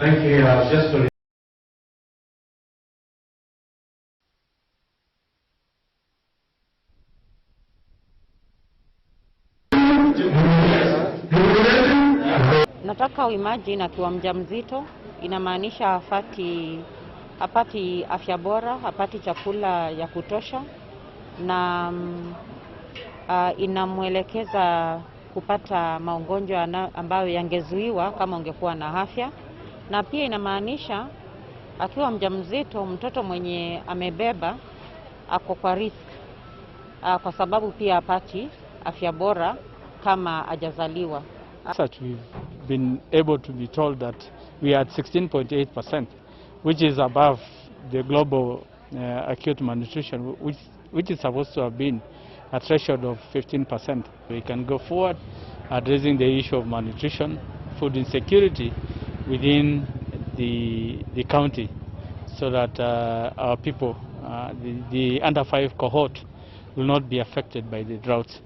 Thank you. Just to Nataka uimagine akiwa mjamzito, inamaanisha hapati afya bora, hapati chakula ya kutosha, na inamwelekeza kupata magonjwa ambayo yangezuiwa kama ungekuwa na afya. Na pia inamaanisha akiwa mjamzito, mtoto mwenye amebeba ako kwa risk, kwa sababu pia hapati afya bora kama hajazaliwa. Such we've been able to be told that we are at 16.8%, which is above the global acute malnutrition, which is supposed to have been a threshold of 15%. We can go forward addressing the issue of malnutrition, food insecurity within the county, so that our people, the under 5 cohort, will not be affected by the droughts.